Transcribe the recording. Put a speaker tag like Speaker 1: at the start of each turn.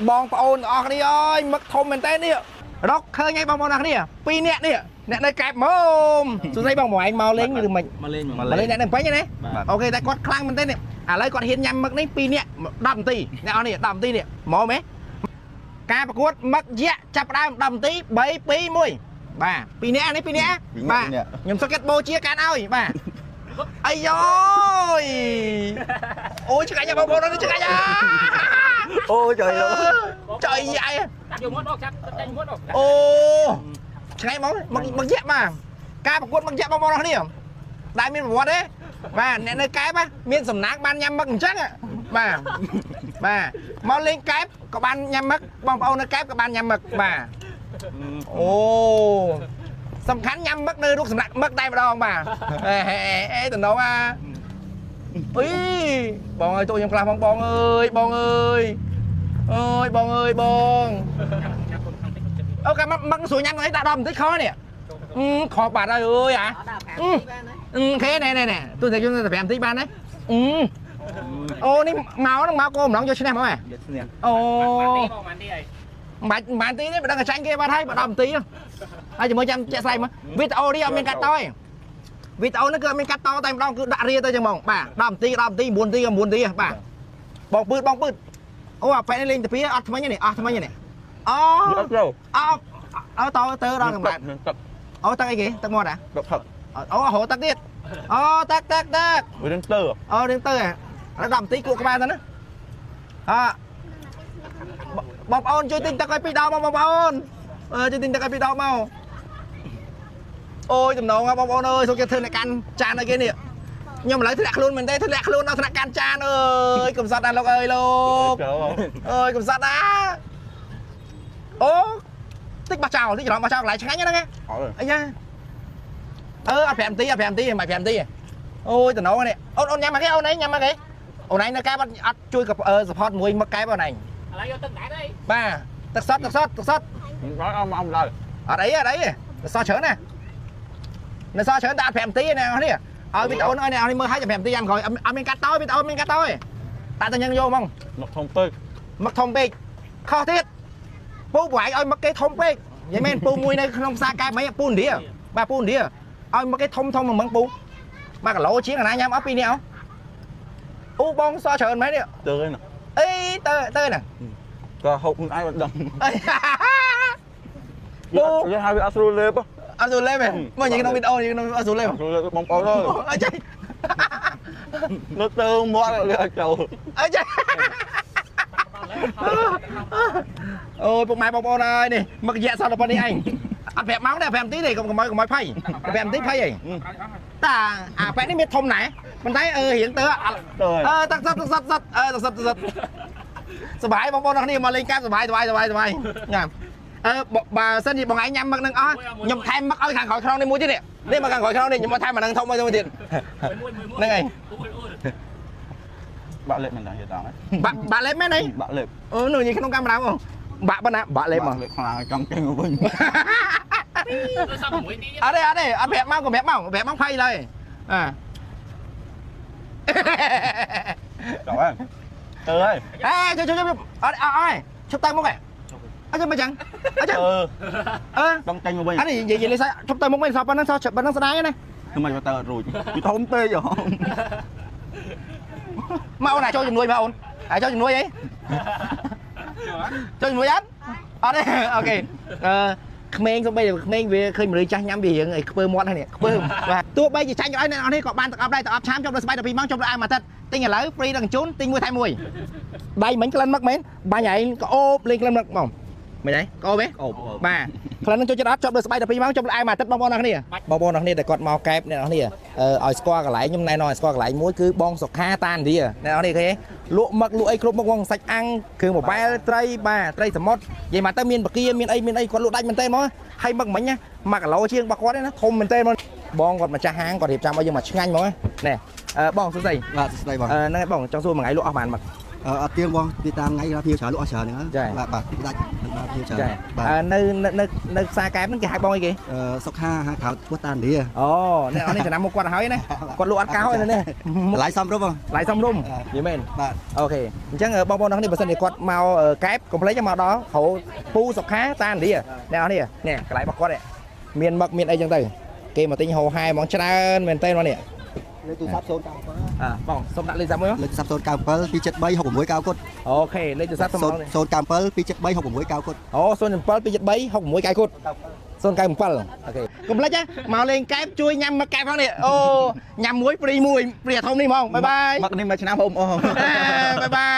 Speaker 1: បងប្អូនទាំងអស់គ្នាអើយមឹកធំមែនតើនេះរកឃើញហើយបងប្អូនទាំងអស់គ្នាពីរនាក់នេះអ្នកនៅកែបមុំសួស្តីបងបងឯងមកលេងឬមិន
Speaker 2: មកលេងមក
Speaker 1: មកលេងអ្នកនៅពេញទេណា
Speaker 2: បាទ
Speaker 1: OK តែគាត់ខ្លាំងមែនតើនេះឥឡូវគាត់ហ៊ានញ៉ាំមឹកនេះពីរនាក់10នាទីអ្នកអស់នេះ10នាទីនេះមកមែនការប្រកួតមឹកយៈចាប់ផ្ដើម10នាទី3 2 1បាទពីរនាក់នេះពីរនាក់បាទខ្ញុំសុខចិត្តបូជាកាន់ឲ្យបាទអាយយអូយឆ្ងាញ់បងប្អូននេះឆ្ងាញ់
Speaker 3: អូtrời ơi
Speaker 1: ចុយយ៉ាយ
Speaker 2: ចាប់យកមាត់ដកចាប់ចាញ់មាត់ដក
Speaker 1: អូឆ្ងាញ់ហ្មងមកមកយៈបាទការប្រកួតមកយៈបងប្អូនគ្នាដែលមានប្រវត្តិទេបាទអ្នកនៅកែបមានសំណាងបានញ៉ាំមឹកអញ្ចឹងបាទបាទមកលេងកែបក៏បានញ៉ាំមឹកបងប្អូននៅកែបក៏បានញ៉ាំមឹកបាទអូសំខាន់ញ៉ាំមឹកនៅរូបសំណាក់មឹកតែម្ដងបាទអេអេតំណងអាអីបងអើយទូខ្ញុំខ្លះបងបងអើយបងអើយអើយបងអើយបង
Speaker 2: ចាប់คนខាងតិចចិត្ត
Speaker 1: អូកាមឹកស្រួលញ៉ាំអីដាក់10បន្តិចខនេះខបាត់ហើយអើយអាអូខេណែណែណែទូតែខ្ញុំតែ5បន្តិចបានទេអូនេះមកហ្នឹងមកគោម្ដងយកឈ្នះមកហ៎
Speaker 3: យកឈ្នះ
Speaker 1: អូ
Speaker 2: បងបានទីអី
Speaker 1: មិនបាច់មិនបានទីទេបើដឹងតែចាញ់គេបាត់ហើយបើ10នាទីហើយជាមួយចាំជាក់ស្ដែងមកវីដេអូនេះអត់មានកាត់តទេវីដេអូនេះគឺអត់មានកាត់តតែម្ដងគឺដាក់រាទៅចឹងហ្មងបាទ10នាទី10នាទី9នាទី9នាទីបាទបងពឺតបងពឺតអូអាប៉ែនេះលេងតាពីអត់ថ្មិញនេះអស់ថ្មិញនេះអូ
Speaker 3: អត់ចូល
Speaker 1: អោអោតទៅដល់កម្រិត
Speaker 3: ទឹក
Speaker 1: អូទឹកអីគេទឹកមាត់អា
Speaker 3: ទឹកផឹក
Speaker 1: អូហូរទឹកទៀតអូទឹកទឹកទឹក
Speaker 3: វានឹងទៅ
Speaker 1: អូរៀងទៅអាឥឡូវ10នាទីគក់ក្បាលទៅណាអបងប្អូនជួយទិញទឹកឲ្យពីរដងមកបងប្អូនអឺជួយទិញទឹកឲ្យពីរដងមកអូយតំណងបងប្អូនអើយសុខចិត្តធ្វើអ្នកកាន់ចានឲ្យគេនេះខ្ញុំឥឡូវធ្លាក់ខ្លួនមែនទេធ្លាក់ខ្លួនដល់ថ្នាក់កាន់ចានអើយកំសត់ណាស់លោកអើយលោក
Speaker 3: ចូល
Speaker 1: អើយកំសត់ណាអូតិចបោះចោលតិចច្រឡំបោះចោលកន្លែងឆ្ងាញ់ហ្នឹងណា
Speaker 3: អត់
Speaker 1: អីយ៉ាអឺអត់5នាទីអត់5នាទីមិន5នាទីអូយតំណងនេះអូនអូនញ៉ាំមកគេអូនឯងញ៉ាំមកគេអូនឯងនៅកែបអត់អត់ជួយ support មួយមកកែបអូនឯង
Speaker 2: ឥឡូវយកទឹកដែរអី
Speaker 1: បាទទឹកសុតទឹកសុតទឹកសុត
Speaker 3: អត់អត់មកឡើយ
Speaker 1: អត់អីអត់អីទឹកសច្រើនណានៅសច្រើនតែអត់5នាទីណាអ្នកនេះឲ្យវីដេអូនេះឲ្យអ្នកនេះមើលឲ្យតែ5នាទីយ៉ាងក្រោយអត់មានកាត់តវីដេអូមានកាត់តទេតែតែញ៉ាំយកហ្មង
Speaker 3: មកធំពេក
Speaker 1: មឹកធំពេកខុសទៀតពូប្រហែលឲ្យមឹកគេធំពេកនិយាយមែនពូមួយនៅក្នុងផ្សារកែបមិញពូឥណ្ឌាបាទពូឥណ្ឌាឲ្យមឹកគេធំធំមួយមឹងពូ1គីឡូជាងអាណាញ៉ាំអស់ពីរនាក់អូបងសច្រើនមែននេះ
Speaker 3: ទៅហ្នឹង
Speaker 1: អីទៅទៅណា
Speaker 3: ក៏ហូបខ្លួនឯងអត់ដឹង
Speaker 1: អីពូ
Speaker 3: វាហៅវាអត់ស្រួលលេប
Speaker 1: អត់ស្រួលលេបទេមកនិយាយក្នុងវីដេអូនិយាយក្នុងអត់ស្រួលលេប
Speaker 3: ស្រួលលេបបងប្អូនអើយ
Speaker 1: អីចេះ
Speaker 3: លើទៅមាត់លើចូល
Speaker 1: អីចេះអូយពុកម៉ែបងប្អូនអើយនេះមឹករយៈសតប៉ុណ្នេះឯងអត់ប្រាប់ម៉ោងទេ5នាទីទេកុំកុំឲ្យកុំឲ្យភ័យ5នាទីភ័យអីតាអាប៉ែនេះមានធំណែប៉ុន្តែអឺរៀងទៅ
Speaker 3: ទៅ
Speaker 1: អឺទឹកសុតទឹកសុតសុតអឺទឹកសុតទឹកសុតសบายបងប្អូនអរគ្នាមកលេងកាបសบายសบายសบายសบายញ៉ាំអឺបើសិនជាបងឯងញ៉ាំមឹកនឹងអស់ខ្ញុំថែមមឹកឲ្យខាងក្រោយខ្នងនេះមួយទៀតនេះនេះមកខាងក្រោយខ្នងនេះខ្ញុំមកថែមអានឹងធំមួយទៀត
Speaker 2: មួយមួយ
Speaker 1: ហ្នឹងហើយ
Speaker 2: អូយអូយ
Speaker 3: បាក់លេបមិនដឹងយល់ដល់
Speaker 1: បាក់បាក់លេបមែនទេ
Speaker 3: បាក់លេប
Speaker 1: អូនោះនិយាយក្នុងកាមេរ៉ាមកបាក់ប៉ុណ្ណាបាក់លេបមក
Speaker 3: លេបខ្លាំងចង់ចេញមកវិញ
Speaker 2: ទៅសាប់6ទី
Speaker 1: អត់ទេអត់ទេអត់ប្រាប់មកក៏ប្រាប់មកប្រាប់មកភ័យឡើយអា
Speaker 3: ចូលហើយទៅហើយ
Speaker 1: អេជួយជួយជួយអត់អត់អត់ជប់ទៅមុខហ៎អត់ចាំមិនចឹងអត់ចឹង
Speaker 3: ទៅ
Speaker 1: អឺ
Speaker 3: ចង់ចេញមកវិញ
Speaker 1: អត់និយាយនិយាយជប់ទៅមុខមែនសោះប៉ុណ្ណឹងសោះប៉ុណ្ណឹងស្ដាយណា
Speaker 3: ធ្វើម៉េចទៅអត់រួចវាធំពេកហ៎
Speaker 1: មកអូនអាចចូលជំនួយមកអូនអាចចូលជំនួយអីចូលជំនួយអត់អត់ទេ OK អឺក្មេងសំបីតែក្មេងវាឃើញមនុស្សចាស់ញ៉ាំវារៀងអីខ្ពើមាត់ហ្នឹងនេះខ្ពើបាទទោះបីជាចាញ់ក៏ដោយអ្នកនរនេះក៏បានទឹកអប់ដែរទឹកអប់ឆាមចុះដល់ស្បែក12ម៉ោងចុះដល់អាវមួយអាទិត្យទិញឥឡូវ free ដល់ជូនទិញមួយថែមមួយដៃមិញក្លិនមឹកមែនបាញ់ឯងក៏អូបលេងក្លិនមឹកហ្មងមិនហីក៏អូបទេ
Speaker 3: អូប
Speaker 1: បាទក្លិននឹងចូលចិត្តអត់ចប់លើស្បែក12ម៉ោងចប់លើអាវមួយអាទិត្យបងប្អូនអរគ្នាបងប្អូនអរគ្នាដែលគាត់មកកែបអ្នកនរគ្នាឲ្យស្គាល់កន្លែងខ្ញុំណែនាំឲ្យស្គាល់កន្លែងមួយគឺបងសុខាតាឥណ្ឌាអ្នកនរគ្នាឃើញលក់មឹកលក់អីគ្រប់មុខបងសាច់អាំងគ្រឿងបបែលត្រីបាទត្រីសមុទ្រនិយាយមកទៅមានបកាមានអីមានអីគាត់លក់ដាច់មែនតើហ្មងហើយមឹកមិញណា1គីឡូជាងរបស់គាត់ណាធំមែនតើហ្មងបងគាត់ម្ចាស់ហាងគាត់រៀបចំឲ្យយើងមកឆ្ងាញ់ហ្មងណែបងសួស្តី
Speaker 3: បាទស្ដីបង
Speaker 1: ហ្នឹងហើយបងចង់សួរមួយថ្ងៃលក់អស់ប៉ុន្មានមឹក
Speaker 4: អត់ទៀងបងពីតាមថ្ងៃភ្ញៀវច្រើនលក់អស់ច្រើនហ្នឹង
Speaker 1: ចា៎
Speaker 4: បាទបាទដាច់បាទភ្ញៀវច្រើន
Speaker 1: ចា
Speaker 4: បាទ
Speaker 1: អឺនៅនៅនៅនៅផ្សារកែបហ្នឹងគេហៅបងអីគេ
Speaker 4: អឺសុខាហាក្រៅឈ្មោះតានរា
Speaker 1: អូអ្នកនរនេះចំណាំមុខគាត់ទៅហើយណាគាត់លក់អត់កោហើយនេះ
Speaker 4: តម្លៃសមរម្យបង
Speaker 1: ថ្លៃសមរម្យនិយាយមែន
Speaker 4: បាទ
Speaker 1: OK អញ្ចឹងបងប្អូនទាំងនេះបើសិនជាគាត់មកកែបកុំភ្លេចមកដល់គ្រូពូសុខាតានរាអ្នកនរនេះនេះកន្លែងរបស់គាត់នេះមានមឹកមានអីចឹងទៅគេមកទិញហោហែហ្មងច្រើនមែនតើបងនេះ
Speaker 4: លេខទូរស័ព្ទ097
Speaker 1: អើបងសុំដាក់លេខទូរស័ព្ទមួយមក
Speaker 4: លេខទូរស័ព្ទ097 273 66 9គុត
Speaker 1: OK លេខទូរស័ព្ទសុំបងនេះ
Speaker 4: 097 273 66 9គុត
Speaker 1: អូ07 273 66 9គុត097 OK កុំភ្លេចណាមកលេងកែបជួយញ៉ាំមឹកកែបផងនេះអូញ៉ាំមួយ free មួយ free អាធំនេះហ្មង bye bye
Speaker 3: មកនេះមួយឆ្នាំហូមអូ
Speaker 1: bye bye.